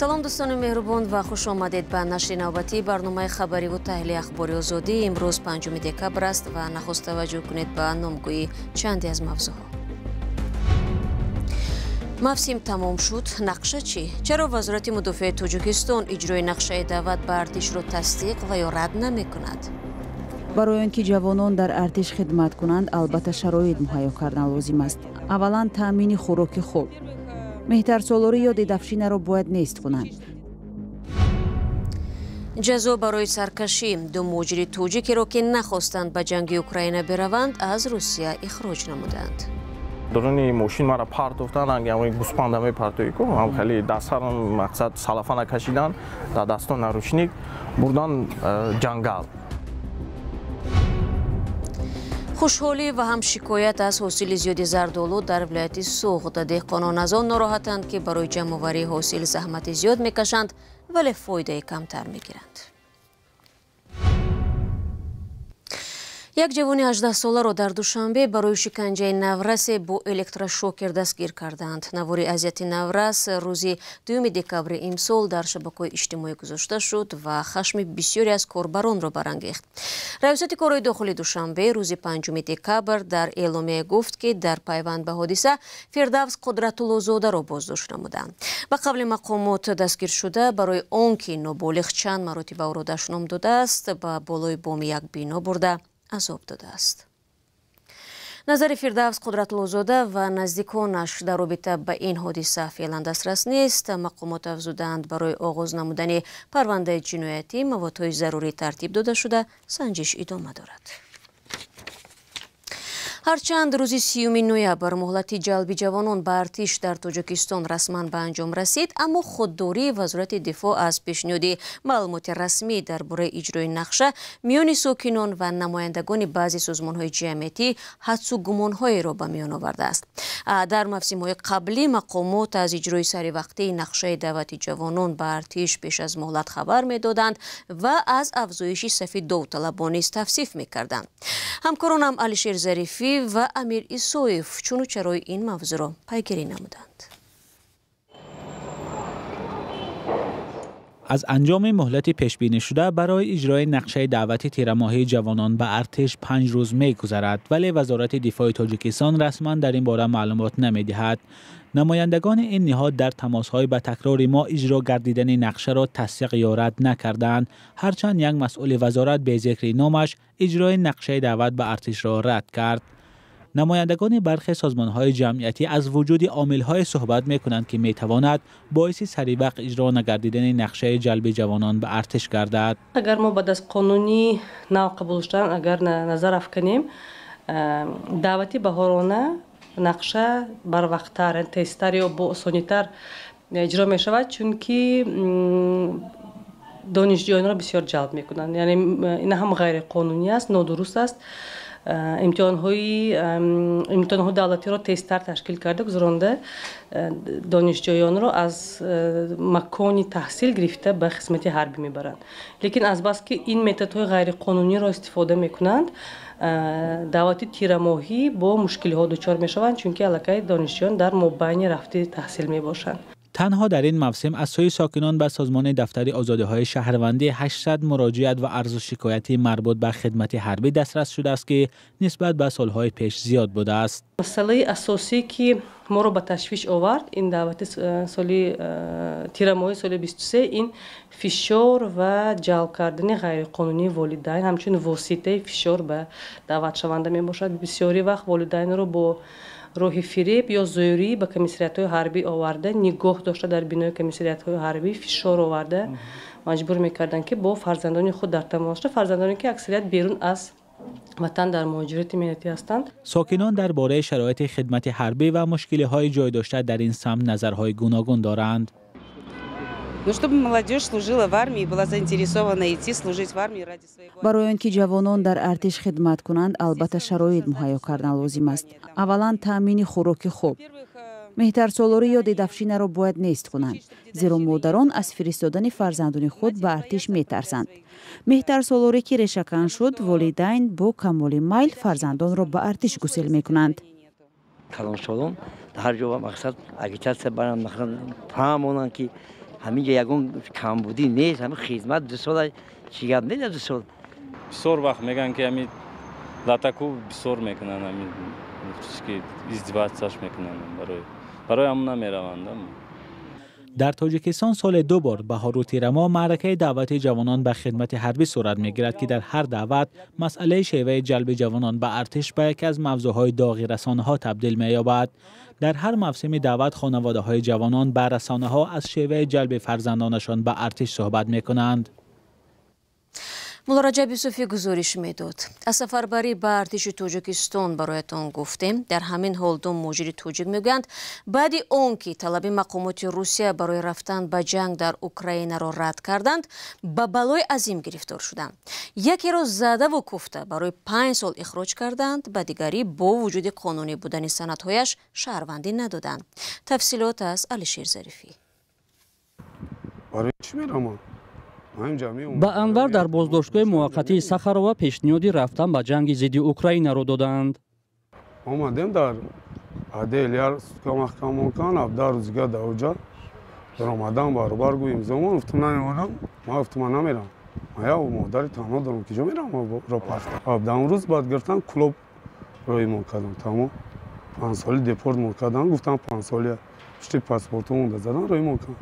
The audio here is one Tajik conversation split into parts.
Салом, дӯстони меҳрубон, ва хуш омадед ба нашри навбатии барномаи хабариву таҳлили Ахбори Озодӣ. Имрӯз 5 декабр аст ва нахуст таваҷҷӯҳ кунед ба номгӯии чанде аз мавзӯъҳо. Мавсим тамом шуд, нақша чӣ? Чаро Вазорати мудофиаи Тоҷикистон иҷрои нақшаи даъват ба артишро тасдиқ ва ё рад намекунад? Барои он ки ҷавонон дар артиш хидмат кунанд, албатта шароит муҳайё кардан лозим аст. Аввалан, таъмини хӯроки хуб. Меҳтарсолорӣ ё дедовщинаро бояд нест кунанд. Ҷазо барои саркашӣ. Ду муҳоҷири тоҷикеро, ки нахостанд ба ҷанги Украина бираванд, аз Русия ихроҷ намуданд. Дуруни мошин маро партофтан, ранги гӯспанда мепартоӣ ку, ҳам хеле дастҳарам мақсад салафана кашидан, дар дастон наручник бурдан ҷангал. Хушҳолӣ ва ҳам шикоят аз ҳосили зиёди зардолу дар вилояти Суғд. Деҳқонон аз он нороҳатанд, ки барои ҷамъоварии ҳосил заҳмати зиёд мекашанд, вале фоидаи камтар мегиранд. Як ҷавони 18-соларо дар Душанбе барои шиканҷаи наврасе бо электрошокер дастгир карданд. Навори азияти наврас рӯзи 2 декабри имсол дар шабакаҳои иҷтимоӣ гузошта шуд ва хашми бисёре аз корбаронро барангехт. Раёсати корҳои дохили Душанбе рӯзи 5 декабр дар эъломия гуфт, ки дар пайванд ба ҳодиса Фирдавс Қудратуллозодаро боздошт намуданд. Ба қавли мақомот, дастгиршуда барои он ки ноболиғ чанд маротиба ӯро дашном додааст, ба болои боми як бино бурда азоб додааст. Назари Фирдавс Қудратуллозода ва наздиконаш дар робита ба ин ҳодиса феълан дастрас нест. Мақомот афзуданд, барои оғоз намудани парвандаи ҷиноятӣ маводҳои зарурӣ тартиб дода шуда, санҷиш идома дорад. Ҳарчанд рӯзи 30 ноябр муҳлати ҷалби ҷавонон ба артиш дар Тоҷикистон расман ба анҷом расид, аммо худдории Вазорати дифоъ аз пешниҳоди маълумоти расмӣ дар бораи иҷрои нақша миёни сокинон ва намояндагони баъзе созмонҳои ҷамъиятӣ ҳадсу гумонҳоеро ба миён овардааст. Дар мавсимҳои қаблӣ мақомот аз иҷрои саривақтии нақшаи даъвати ҷавонон ба артиш пеш аз муҳлат хабар медоданд ва аз афзоиши сафи довталабон низ тавсиф мекарданд. Ҳамкоронам Алишер Зарифӣ ва Амир Исоев чуну чарои ин мавзӯъро пайгирӣ намуданд. Аз анҷоми муҳлати пешбинишуда барои иҷрои нақшаи даъвати тирамоҳии ҷавонон ба артиш 5 рӯз мегузарад, вале Вазорати дифои Тоҷикистон расман дар ин бора маълумот намедиҳад. Намояндагони ин ниҳод дар тамосҳои ба такрори мо иҷро гардидани нақшаро тасдиқ ё рад накарданд. Ҳарчанд як масъули вазорат бе зикри номаш иҷрои нақшаи даъват ба артишро рад кард. Намояндагони бархе созмонҳои ҷамъиятӣ аз вуҷуди омилҳое суҳбат мекунанд, ки метавонад боиси саривақт иҷро нагардидани нақшаи ҷалби ҷавонон ба артиш гардад. Агар мо баъд аз қонуни нав қабул шудан агар назар афканем, даъвати баҳорона нақша барвақттар, тезтар ё боосонитар иҷро мешавад, чунки донишҷӯёнро бисёр ҷалб мекунанд. Яъне ин ҳам ғайриқонунӣ аст, нодуруст аст. Имтиҳонҳои давлатиро тезтар ташкил карда гузаронда донишҷӯёнро аз макони таҳсил гирифта ба хизмати ҳарбӣ мебаранд. Лекин азбаски ин методҳои ғайриқонуниро истифода мекунанд, даъвати тирамоҳӣ бо мушкилиҳо дучор мешаванд, чунки аллакай донишҷӯён дар мобайни рафти таҳсил мебошанд. Танҳо дар ин мавсим аз сӯи сокинон ба созмони дафтари озодиҳои шаҳрвандӣ 800 муроҷиат ва арзу шикояти марбут ба хидмати ҳарбӣ дастрас шудааст, ки нисбат ба солҳои пеш зиёд будааст. Масъалаи асосӣ, ки моро ба ташвиш овард, ин даъвати соли тирамоҳи соли 23, ин фишор ва ҷалб кардани ғайриқонунии волидайн ҳамчун воситаи фишор ба даъватшаванда мебошад. Бисёри вақт волидайнро бо роҳи фиреб ё зӯрӣ ба комиссариятҳои ҳарбӣ оварда, нигоҳ дошта дар бинои комиссариятҳои ҳарбӣ фишор оварда маҷбур мекарданд, ки бо фарзандони худ дар тамос шуда, фарзандоне ки аксарият берун аз ватан дар муҳоҷирати меҳнатӣ ҳастанд. Сокинон дар бораи шароити хидмати ҳарбӣ ва мушкилиҳои ҷой дошта дар ин самт назарҳои гуногун доранд. Барои он ки ҷавонон дар артиш хидмат кунанд, албатта шароит муҳайё кардан лозим аст. Аввалан, таъмини хӯроки хуб. Меҳтарсолорӣ ё дедовщинаро бояд нест кунанд, зеро модарон аз фиристодани фарзандони худ ба артиш метарсанд. Меҳтарсолорӣ ки решакан шуд, волидайн бо камоли майл фарзандонро ба артиш гусел мекунанд. Калонсолон ҳар ҷо мақсад агитатсия баранд, фаҳмонанд, ки Ҳаминҷо ягон камбудӣ нест, ҳамин хизмат 2 сол чӣ гап нест, 2 сол. Бисёр вақт мегӯянд, ки ҳамин латаку бисёр мекунанд, ҳамин ки издеваться мекунанд, барои ҳамон намераванд. Дар Тоҷикистон соли 2 бор баҳору тирамо маъракаи даъвати ҷавонон ба хидмати ҳарбӣ сурат мегирад, ки дар ҳар даъват масъалаи шеваи ҷалби ҷавонон ба артиш ба яке аз мавзӯъҳои доғи расонаҳо табдил меёбад. Дар ҳар мавсими даъват хонаводаҳои ҷавонон ба расонаҳо аз шеваи ҷалби фарзандонашон ба артиш суҳбат мекунанд. Мулло Раҷаб Юсуфӣ гузориш медод. Аз сафарбарӣ ба артиши Тоҷикистон бароятон гуфтем. Дар ҳамин ҳол ду муҳоҷири тоҷик мегӯянд, баъди он ки талаби мақомоти Русия барои рафтан ба ҷанг дар Украинаро рад карданд, ба балои азим гирифтор шуданд. Якеро задаву куфта барои 5 сол ихроҷ карданд, ба дигарӣ бо вуҷуди қонунӣ будани санадҳояш шаҳрвандӣ надоданд. Тафсилот аз Алишер Зарифӣ. Барои чӣ мерамам? Ба Анвар дар боздоштгоҳи муваққатии Сахарова пешниҳоди рафтан ба ҷанги зидди Украинаро додаанд. Омадем дар аделияр маҳкамокан, 17 рӯзига дар оҷа даромадан баробар гӯ имзомон, гуфтам намеонам, ман гуфтам ман намерам. Ман як модари танҳо дорам, ки ҷо мерам ро пафта. 17 рӯз баъд гирифтан клуб роимон кардам, тамом. 5 соли депорт мон кардам, гуфтам 5 соли пушти паспортумон задан роимон кардам.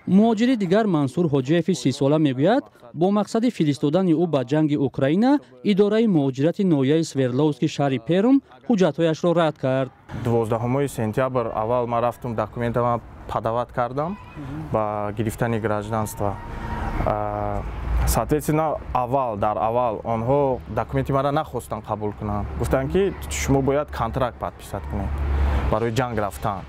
Муҳоҷири дигар Мансур Ҳоҷиеви 30сола мегӯяд, бо мақсади фиристодани ӯ ба ҷанги Украина идораи муҳоҷирати ноҳияи Свердловски шаҳри Перм ҳуҷҷатҳояшро рад кард. 12 сентябр аввал ман рафтум документама подавать кардам ба гирифтани гражданство. Соответственно, дар аввал онҳо документи маро нахостанд қабул кунанд. Гуфтанд, ки шумо бояд контракт подписать кунед барои ҷанг рафтан.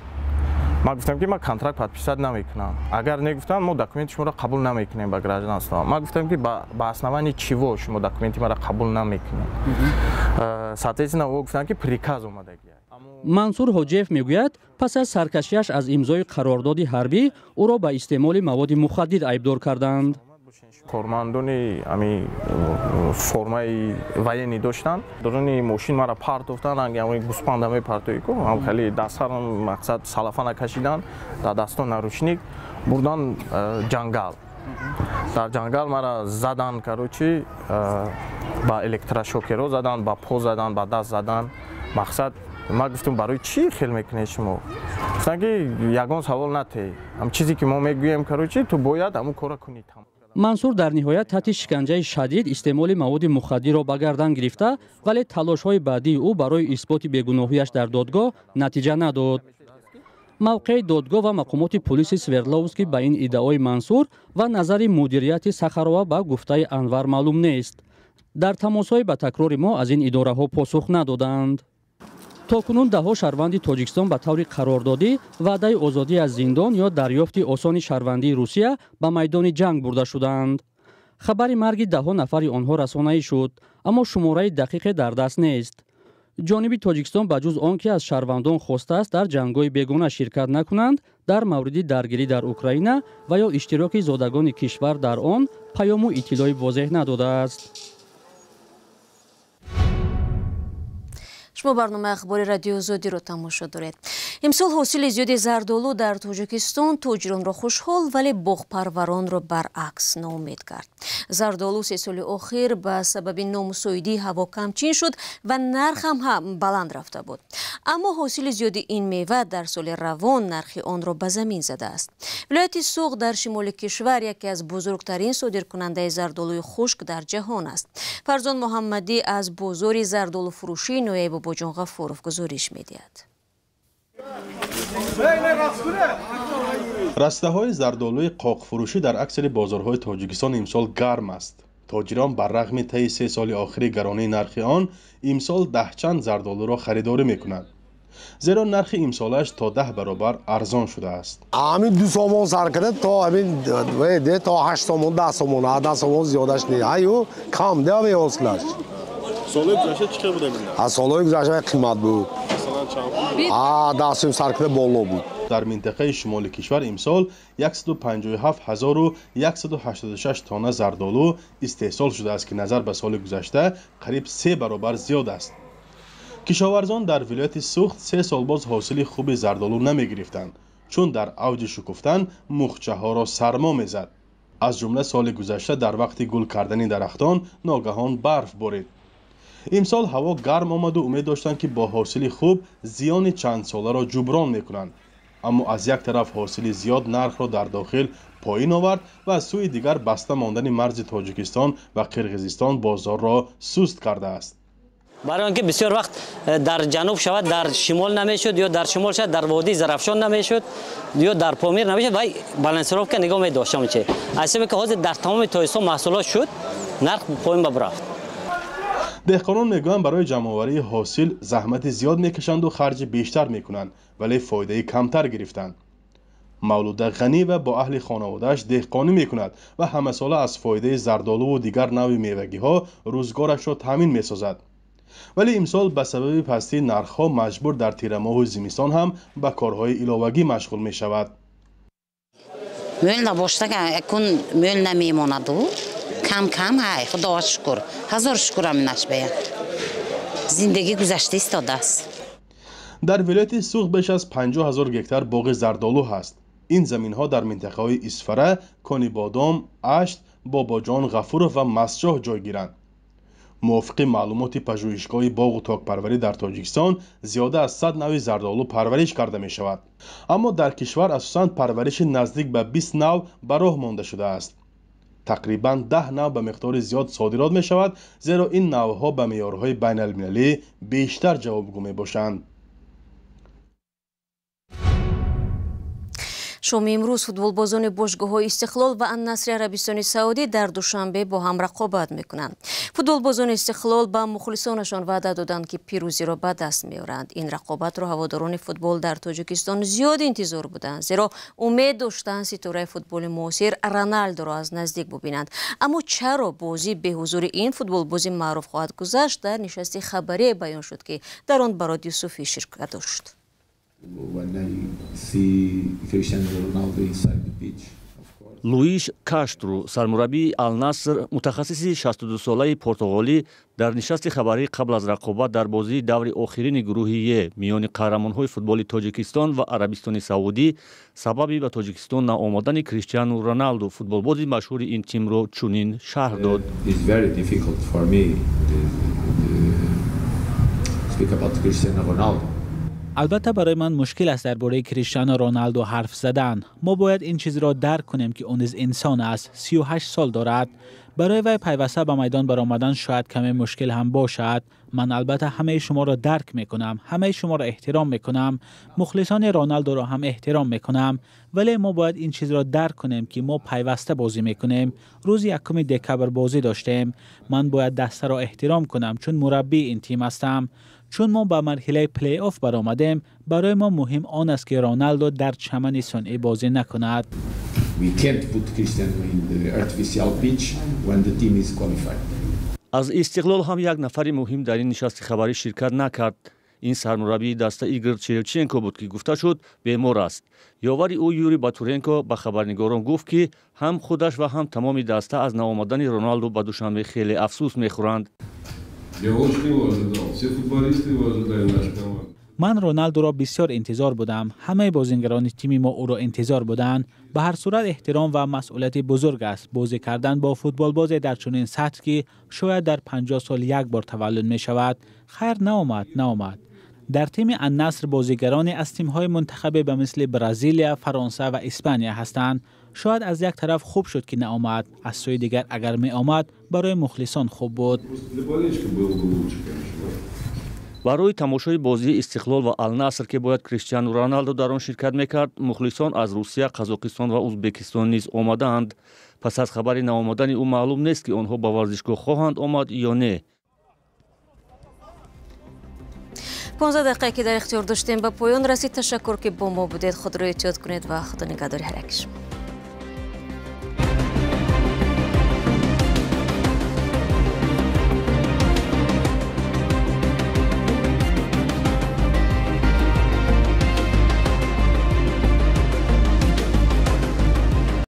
Ман гуфтам, ки ман контракт подписать намекунам. Агар не гуфтам, мо документи шуморо қабул намекунем ба гражданство. Ман гуфтам, ки ба основании чего шумо документи маро қабул намекунед. Соответственно, о гуфтанд, ки приказ омадагӣ. Мансур Ҳоҷиев мегӯяд, пас аз саркашиаш аз имзои қарордоди ҳарбӣ ӯро ба истеъмоли маводи мухаддир айбдор карданд. Кормандони ами формаи военный доштанд, дуруни мошин маро партофтанд, ранги гӯспанда мепартои ку, ҳам хеле дастсарам мақсад салафана кашиданд, дар дастон наручник бурдан ҷангал. Дар ҷангал маро задан, короче, ба электрошокерҳо задан, ба по задан, ба даст задан. Мақсад ман гуфтам, барои чӣ хел мекунед шумо? Гуфтанд, ки ягон савол натей, ҳам чизе ки мо мегӯем, короче, ту бояд ҳамон корро кунӣ. Мансур дар ниҳоят таҳти шиканҷаи шадид истеъмоли маводи мухаддирро ба гардан гирифта, вале талошҳои баъдии ӯ барои исботи бегуноҳиаш дар додгоҳ натиҷа надод. Мавқеи додгоҳ ва мақомоти пулиси Свердловский ба ин иддаои Мансур ва назари мудирияти Сахарова ба гуфтаи Анвар маълум нест. Дар тамосҳои ба такрори мо аз ин идораҳо посух надоданд. То кунун даҳҳо шаҳрванди Тоҷикистон ба таври қарордодӣ ваъдаи озодӣ аз зиндон ё дарёфти осони шаҳрвандии Русия ба майдони ҷанг бурда шуданд. Хабари марги даҳҳо нафари онҳо расонаӣ шуд, аммо шумораи дақиқе дар даст нест. Ҷониби Тоҷикистон ба ҷуз он ки аз шаҳрвандон хостааст дар ҷангҳои бегона ширкат накунанд, дар мавриди даргирӣ дар Украина ва ё иштироки зодагони кишвар дар он паёму иттилои возеҳ надодааст. Шумо барномаи ахбори Радиои Озодиро тамошо доред. Имсол ҳосили зиёди зардолу дар Тоҷикистон тоҷиронро хушҳол, вале боғпарваронро баръакс ноумед кард. Зардолу 3 соли охир ба сабаби номусоидии ҳаво камчин шуд ва нархам ҳам баланд рафта буд. Аммо ҳосили зиёди ин мева дар соли равон нархи онро ба замин задааст. Вилояти Суғд дар шимоли кишвар яке аз бузургтарин содиркунандаи зардолуи хушк дар ҷаҳон аст. Фарзон Муҳаммадӣ аз бозори зардолуфурӯшии ноҳияи Бобоҷон Ғафуров гузориш медиҳад. Растаҳои зардолуи қоқфурӯшӣ дар аксари бозорҳои Тоҷикистон имсол гарм аст. Тоҷирон бар рағми таи 3 соли охири гаронии нархи он имсол даҳчанд зардолуро харидорӣ мекунанд, зеро нархи имсолааш то 10 баробар арзон шудааст. Ҳамин 2 сомон сар карда то ҳамин то 8 сомон, 10 сомон, 10 сомон зиёдаш не. Аю кам де ҳосилаш. Солҳои гузашта чӣ қадр буда? Аз солҳои гузашта қимат буд. Масалан чанд пул? 10 сом сар карда боло буд. Дар минтақаи шимоли кишвар имсол 157186 тонна зардолу истеҳсол шудааст, ки назар ба соли гузашта қариб 3 баробар зиёд аст. Кишоварзон дар вилояти Суғд 3 сол боз ҳосили хуби зардолу намегирифтанд, Чун дар авҷи шукуфтан мухчаҳоро сармо мезад. Аз ҷумла соли гузашта дар вақти гул кардани дарахтон ногаҳон барф борид. Имсол ҳаво гарм омаду умед доштанд, ки бо ҳосили хуб зиёни чандсоларо ҷуброн мекунанд. Аммо аз як тараф ҳосили зиёд нархро дар дохил поин овард ва аз сӯи дигар баста мондани марзи Тоҷикистон ва Қирғизистон бозорро суст кардааст. Барои он ки бисёр вақт дар ҷануб шавад, дар шимол намешуд, ё дар шимол шавад, дар водии Зарафшон намешуд, ё дар Помир намешуд, вай балансировка нигоҳ медошт. Че аз сабаби ки ҳозир дар тамоми Тоҷикистон маҳсулот шуд, нарх поин ба рафт. Деҳқонон мегӯянд, барои ҷамъоварии ҳосил заҳмати зиёд мекашанду харҷи бештар мекунанд, вале фоидаи камтар гирифтанд. Мавлуда Ғаниева бо аҳли хонаводааш деҳқонӣ мекунад ва ҳамасола аз фоидаи зардолуву дигар навъи мевагиҳо рӯзгорашро таъмин месозад. Вале имсол ба сабаби пастии нархҳо маҷбур дар тирамоҳу зимистон ҳам ба корҳои иловагӣ машғул мешавад. Мӯл набошад, акун мӯл намемонаду, кам кам ҳай, худо шукр, ҳазор шукр, аминаш бая. Зиндагӣ гузашта истодааст. Дар вилояти Суғд беш аз 50 ҳазор гектар боғи зардолу ҳаст. Ин заминҳо дар минтақаҳои Исфара, Конибодом, Ашт, Бобоҷон Ғафуров ва Мастчоҳ ҷойгиранд. Мувофиқи маълумоти пажӯҳишгоҳи боғу токпарварӣ дар Тоҷикистон зиёда аз 100 навъи зардолу парвариш карда мешавад. Аммо дар кишвар асосан парвариши наздик ба 20 навъ ба роҳ монда шудааст. Тақрибан 10 навъ ба миқдори зиёд содирот мешавад, зеро ин навъҳо ба меъёрҳои байналмилалӣ бештар ҷавобгӯ мебошанд. Шоми имрӯз футболбозони бошгоҳҳои Истиқлол ва Аннасри Арабистони Саудӣ дар Душанбе бо ҳам рақобат мекунанд. Футболбозони Истиқлол ба мухлисонашон ваъда доданд, ки пирӯзиро ба даст меоранд. Ин рақобатро ҳаводорони футбол дар Тоҷикистон зиёд интизор буданд, зеро умед доштанд ситораи футболи муосир Роналдоро аз наздик бубинанд. Аммо чаро бозӣ беҳузури ин футболбози маъруф хоҳад гузашт, дар нишасти хабарие баён шуд, ки дар он Барод Юсуфӣ ширкат дошт. Луиш Каштру, сармураббии Алнаср, мутахассиси 62-солаи портуғолӣ, дар нишасти хабарӣ қабл аз рақобат дар бозии даври охирини гурӯҳи Е миёни қаҳрамонҳои футболи Тоҷикистон ва Арабистони Саудӣ сабаби ба Тоҷикистон наомадани Криштиану Роналду, футболбози машҳури ин тимро чунин шарҳ дод. Албатта, барои ман мушкил аст дар бораи Криштиану Роналду ҳарф задан. Мо бояд ин чизро дарк кунем, ки ӯ низ инсон аст, 38 сол дорад. Барои вай пайваста ба майдон баромадан шояд каме мушкил ҳам бошад. Ман албатта ҳамаи шуморо дарк мекунам, ҳамаи шуморо эҳтиром мекунам, мухлисони Роналдуро ҳам эҳтиром мекунам, вале мо бояд ин чизро дарк кунем, ки мо пайваста бозӣ мекунем. Рӯзи 1 декабр бозӣ доштем. Ман бояд дастаро эҳтиром кунам, чун мураббии ин тим ҳастам. Чун мо ба марҳилаи плей-офф баромадем, барои мо муҳим он аст, ки Роналдо дар чамани сунъӣ бозӣ накунад. Аз Истиқлол ҳам як нафари муҳим дар ин нишасти хабарӣ ширкат накард. Ин сармураббии даста Игор Шевченко буд, ки гуфта шуд бемор аст. Ёвари ӯ Юрий Батуренко ба хабарнигорон гуфт, ки ҳам худаш ва ҳам тамоми даста аз наомадани Роналду ба Душанбе хеле афсӯс мехӯранд. Ман Роналдуро бисёр интизор будам. Ҳамаи бозингарони тими мо ӯро интизор буданд. Ба ҳар сурат эҳтиром ва масъулияти бузург аст бозӣ кардан бо футболбозе дар чунин сатҳ, ки шояд дар 50 сол як бор таваллуд мешавад. Хайр, наомад, наомад. Дар тими Аннаср бозигароне аз тимҳои мунтахабе ба мисли Бразилия, Фаронса ва Испания ҳастанд. Шояд аз як тараф хуб шуд, ки наомад, аз сӯи дигар агар меомад, барои мухлисон хуб буд. Барои тамошои бозии Истиқлол ва Алнаср, ки бояд Криштиану Роналду дар он ширкат мекард, мухлисон аз Русия, Қазоқистон ва Узбекистон низ омадаанд. Пас аз хабари наомадани ӯ маълум нест, ки онҳо ба варзишгоҳ хоҳанд омад ё не. 15 дақиқае, ки дар ихтиёр доштем, ба поён расид. Ташаккур, ки бо мо будед. Худро эҳтиёт кунед ва худо нигаҳдори ҳар яки шумо.